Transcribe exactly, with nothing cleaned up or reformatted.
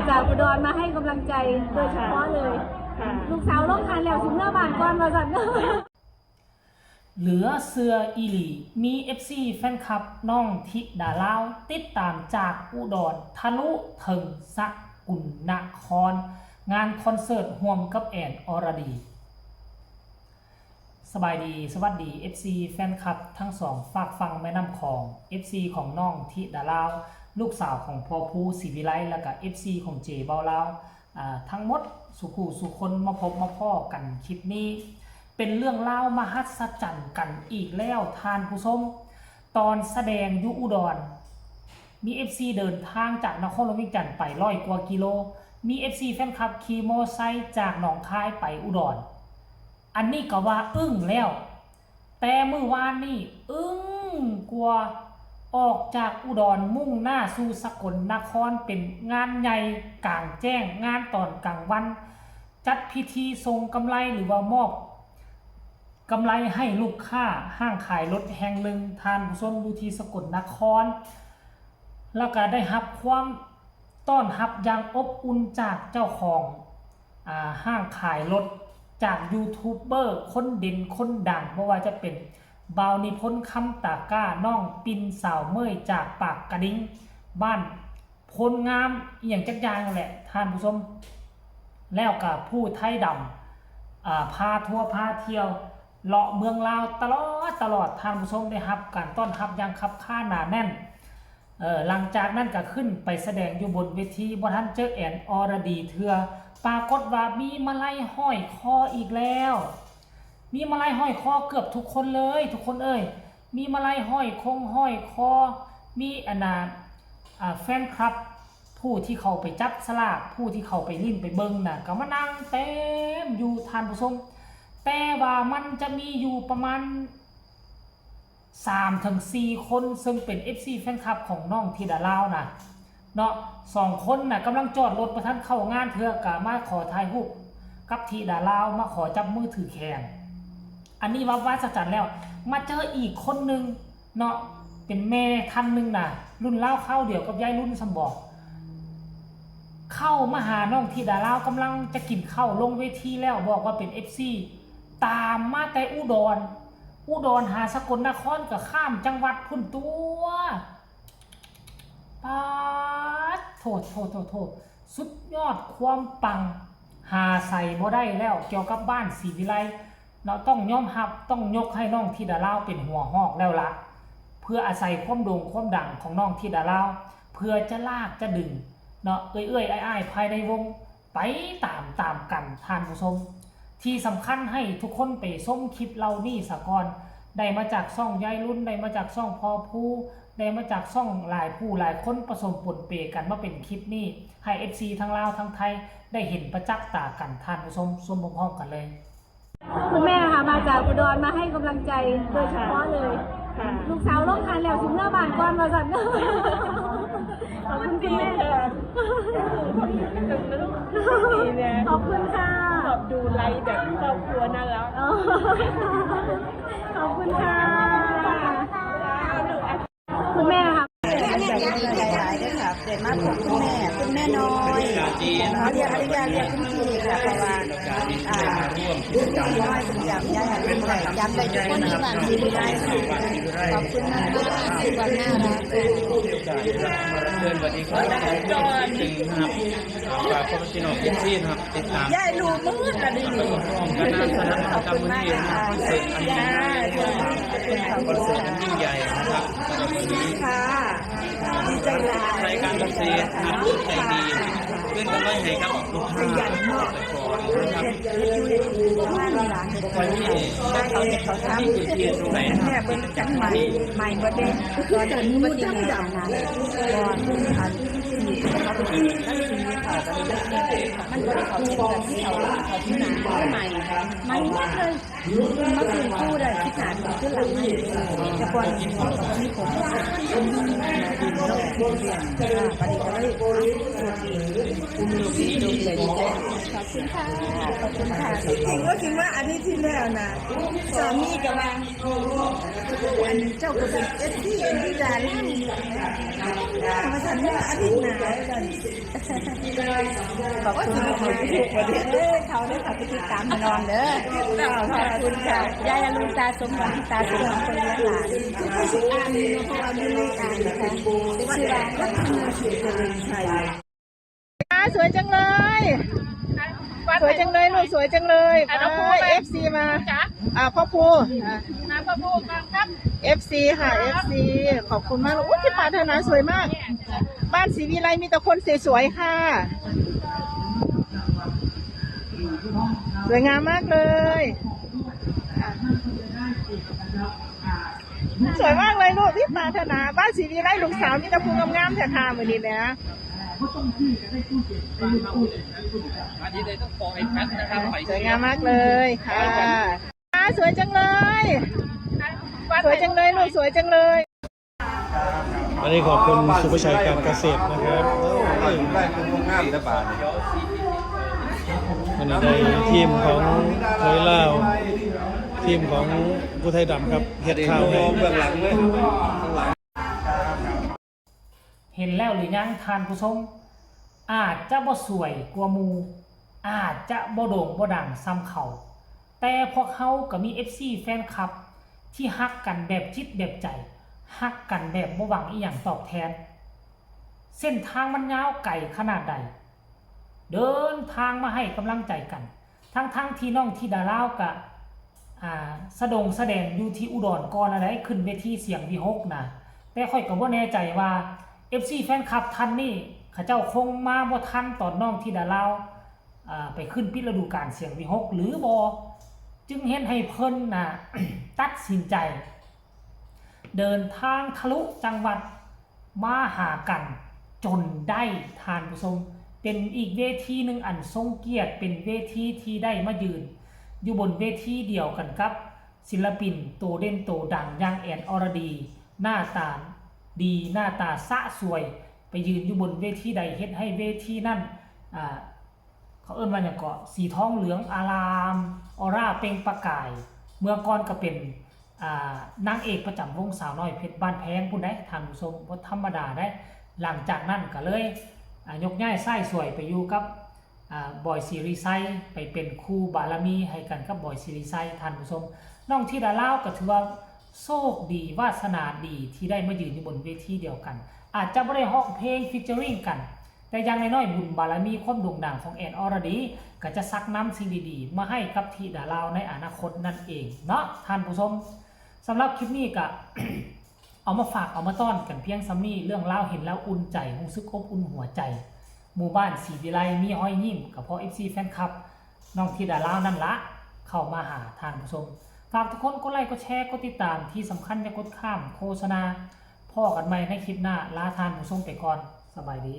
จากอุดรมาให้กำลังใจโดยเฉพาะเลย ค่ะ ลูกสาวลงหันแล้วสิเมือบ้านก่อนว่าซั่น เหลือเชื่ออีหลี มี เอฟซี แฟนคลับน้องธิดาลาว ติดตามจากอุดรทะลุถึงสกลนคร งานคอนเสิร์ตร่วมกับแอนอรดี สบายดี สวัสดี เอฟซี แฟนคลับทั้งสองฟากฝั่งแม่น้ำของ เอฟซี ของน้องธิดาลาว ลูกสาวของพ่อภูศรีวิไล และก็ เอฟซี ของเจเบาลาว อ่า ทั้งหมดสู่ผู้สู่คนมาพบมาพ้อกันคลิปนี้ เป็นเรื่องราวมหัศจรรย์กันอีกแล้วท่านผู้ชม ตอนแสดงอยู่อุดร มี เอฟซี เดินทางจากนครหลวงเวียงจันทน์ไปร้อยกว่ากิโล มี เอฟซี แฟนคลับขี่มอไซค์จากหนองคายไปอุดร อันนี้ก็ว่าอึ้งแล้ว แต่มื้อวานนี่อึ้งกว่า ออกจากอุดรมุ่งหน้าสู่สกลนคร เป็นงานใหญ่กลางแจ้ง งานตอนกลางวัน จัดพิธีส่งกำไรหรือว่ามอบกำไรให้ลูกค้าห้างขายรถแห่งหนึ่ง ท่านผู้ชม อยู่ที่สกลนคร แล้วก็ได้รับความต้อนรับอย่างอบอุ่นจากเจ้าของ อ่า ห้างขายรถ จากยูทูบเบอร์คนเด่นคนดัง บ่ว่าจะเป็นบ่าวนิพนธ์ คำตาก้า น้องปิน สาวเมยจากปากกระดิ่ง บ้านโพนงาม อีหยังจักอย่างนั่นแหละท่านผู้ชม แล้วก็ผู้ไทยดำ อ่า พาทัวร์พาเที่ยว เลาะเมืองลาวตลอดตลอด ท่านผู้ชมได้รับการต้อนรับอย่างคับข้างหนาแน่น เอ่อ หลังจากนั้นก็ขึ้นไปแสดงอยู่บนเวที บ่ทันเจอแอนอรดีเทื่อ ปรากฏว่ามีมาลัยห้อยคออีกแล้ว มีมาลัยห้อยคอเกือบทุกคนเลย ทุกคนเอ้ย มีมาลัยห้อยคงห้อยคอ มีอันน่ะ อ่า แฟนคลับ ผู้ที่เขาไปจับสลาก ผู้ที่เขาไปลิ้นไปเบิ่งน่ะ ก็มานั่งเต็มอยู่ท่านผู้ชม แต่ว่ามันจะมีอยู่ประมาณ สามถึงสี่คน ซึ่งเป็น เอฟซี แฟนคลับของน้องธิดาลาวนะ เนาะ สองคนน่ะกำลังจอดรถบ่ทันเข้างานเทื่อ ก็มาขอถ่ายรูปกับธิดาลาว มาขอจับมือถือแขน อันนี้ว่าวัศจรรย์แล้ว มาเจออีกคนหนึ่งเนาะ เป็นแม่ท่านหนึ่งน่ะ รุ่นราวคราวเดียวกับยายรุ่นซำบ่ เข้ามาหาน้องธิดาลาว กำลังจะกินข้าวลงเวทีแล้ว บอกว่าเป็น เอฟซี ตามมาแต่อุดร อุดรหาสกลนครก็ข้ามจังหวัดพุ้นตัว ป๊าด โถ โถ โถ โถ สุดยอดความปัง หาใส่บ่ได้แล้ว เกี่ยวกับบ้านศรีวิไล เนาะ ต้องยอมรับ ต้องยกให้น้องธิดาลาวเป็นหัวหอกแล้วละ เพื่ออาศัยความโด่งความดังของน้องธิดาลาว เพื่อจะลากจะดึง เนาะ เอื้อยๆอ้ายๆภายในวง ไปตามๆกัน ท่านผู้ชม ที่สำคัญให้ทุกคนไปชมคลิปเหล่านี้ซะก่อน ได้มาจากช่องยายรุ่น ได้มาจากช่องพ่อภู ได้มาจากช่องหลายผู้หลายคนผสมปนเปกันมาเป็นคลิปนี้ ให้ เอฟซี ทั้งลาวทั้งไทยได้เห็นประจักษ์ตากัน ท่านผู้ชม ชมพร้อมๆกันเลย คุณแม่ค่ะ มาจากอุดรมาให้กำลังใจโดยเฉพาะเลย ค่ะ ลูกสาวลงหันแล้วสิเมือบ้านก่อนว่าซั่น ขอบคุณคุณแม่ ขอบคุณค่ะ ขอบดูไลฟ์แบบครอบครัวน่ารัก อ๋อ ขอบคุณค่ะ คุณแม่ค่ะ ใจหลายเด้อค่ะ ได้มาพบคุณแม่ คุณแม่น้อย ขอเรียกอนุญาตเรียกคุณพี่ค่ะ เพราะว่า อ่า คุณพี่น้อยเป็นจำยายรุ่นได้ จำได้ทุกคนที่บ้านศรีวิไลค่ะ ขอบคุณมากๆที่ความน่ารักค่ะ เชิญสวัสดีครับ จริงครับ ฝากพ่อแม่พี่น้อง เอฟซี นะครับ ติดตาม ยายรู้มืดละนี่ ขอบคุณมากค่ะ เสร็จอันนี้ จ้า คอนเสิร์ตยิ่งใหญ่นะครับ สำหรับวันนี้ ค่ะ ดีใจหลาย รายการเกษตรนะครับ ใจดี ขึ้นกันไว้ให้ครับ ลูก ข ค้า ยันเนาะ เกษตรกรนะครับ เฮ็ดอยู่เฮ็ดกินประมาณนี้ล่ะ บ่ค่อยมี เขาเฮ็ดเขาทำ ที่อยู่ที่ตรงไหนนะครับ แม่เบิ่งจังใหม่ ใหม่บ่เด้ คือกัน บ่ได้ ดำนะ บ่ อัน สีเขาเป็นสี สีขาว มันบ่ได้เข้าที่กัน ที่เอา เข้าที่หนา ใหม่ ใหม่หมดเลย มาคืนคู่ได้ คิดหาเป็นเครื่องหลังให้ แต่ก่อนนี้เขาก็มีผม บัดนี้ก็เลย ขอบคุณค่ะ ขอบคุณค่ะ จริงๆก็คิดว่าอาทิตย์ที่แล้วนะ สามีก็ว่า อันเจ้าก็เป็น เอฟซี อันที่ดานี่ มาสั่นว่าอาทิตย์หน้าว่าซั่น ขอบคุณทุกคนที่ทุกคนเด้อเขาเด้อค่ะที่ติดตามพี่น้องเด้อขอบคุณค่ะยายอรุณตาสมหวังตาสมหวังคนเลี้ยงหลานชื่อว่า สวยจังเลย สวยจังเลยลูกสวยจังเลย อ่ะน้องภู อ่า ไป เอฟซี มา จ๊ะ อ่าพ่อภู อ่า มาพ่อภูมาครับ เอฟซี ค่ะ เอฟซี ขอบคุณมากลูกอุ๊ยที่ปาเธอนะสวยมาก บ้านศรีวิไลมีแต่คนสวยๆค่ะ สวยงามมากเลย สวยมากเลยลูกที่ปาเธอนะบ้านศรีวิไลลูกสาวมีแต่ผู้งามๆแท้ค่ะมื้อนี้แหม อันนี้เลยต้องขอไอ้แพทนะครับไป สวยงามมากเลยค่ะอ่าสวยจังเลย สวยจังเลยลูกสวยจังเลย อันนี้ขอบคุณสุภชัยการเกษตรนะครับ ได้เป็นพวกงามได้บาทนี่ อันนี้ได้ทีมของเขยลาว ทีมของผู้ไทยดำครับเฮ็ดข้าวให้ เบื้องหลังเลย เห็นแล้วหรือยังท่านผู้ชม อาจจะบ่สวยกว่าหมู่ อาจจะบ่โด่งบ่ดังส่ำเขา แต่พวกเฮาก็มี เอฟซี แฟนคลับ ที่ฮักกันแบบจิตแบบใจ ฮักกันแบบบ่หวังอิหยังตอบแทน เส้นทางมันยาวไกลขนาดใด เดินทางมาให้กำลังใจกัน ทั้งๆที่น้องธิดาลาวกะ อ่า สะดงสะแดงอยู่ที่อุดรก่อนอะไร ขึ้นเวทีเสียงวิหกนะ แต่ข้อยก็บ่แน่ใจว่า เอฟซี แฟนคลับท่านนี้ เขาเจ้าคงมาบ่ทันตอนน้องธิดาลาว อ่า ไปขึ้นปิดฤดูกาลเสียงวิหกหรือบ่ จึงเฮ็ดให้เพิ่นน่ะ ตัดสินใจ เดินทางทะลุจังหวัดมาหากันจนได้ท่านผู้ชม เป็นอีกเวทีหนึ่งอันทรงเกียรติ เป็นเวทีที่ได้มายืน อยู่บนเวทีเดียวกันกับศิลปินโตเด่นโตดังอย่างแอนอรดี หน้าตาดีหน้าตาสะสวย ไปยืนอยู่บนเวทีใดเฮ็ดให้เวทีนั่น อ่า เขาเอิ้นว่าหยังเกาะ สีทองเหลืองอาราม ออร่าเปล่งประกาย เมื่อก่อนก็เป็น อ่า นางเอกประจำวงสาวน้อยเพชรบ้านแพงพู้นเด้ ท่านผู้ชม บ่ธรรมดาเด้ หลังจากนั้นก็เลย อ่า ยกย้ายซ้ายสวยไปอยู่กับ อ่า บอยศิริชัย ไปเป็นคู่บารมีให้กันกับบอยศิริชัย ท่านผู้ชม น้องธิดาลาวก็ถือว่าโชคดีวาสนาดีที่ได้มายืนอยู่บนเวทีเดียวกัน อาจจะบ่ได้ฮ้องเพลง featuring กัน แต่อย่างน้อยๆบุญบารมีความโด่งดังของแอนอรดี ก็จะซักนำสิ่งดีๆ มาให้กับธิดาลาวในอนาคตนั่นเองเนาะท่านผู้ชม สำหรับคลิปนี้ก็ เอามาฝากเอามาต้อนกันเพียงส่ำนี้ เรื่องราวเห็นแล้วอุ่นใจ รู้สึกอบอุ่นหัวใจ หมู่บ้านศรีวิไลมีรอยยิ้มก็เพราะ เอฟซี แฟนคลับ น้องธิดาลาวนั่นละ เข้ามาหาท่านผู้ชม ฝากทุกคนกดไลค์กดแชร์กดติดตาม ที่สำคัญอย่ากดข้ามโฆษณา พ้อกันใหม่ในคลิปหน้า ลาท่านผู้ชมไปก่อน สบายดี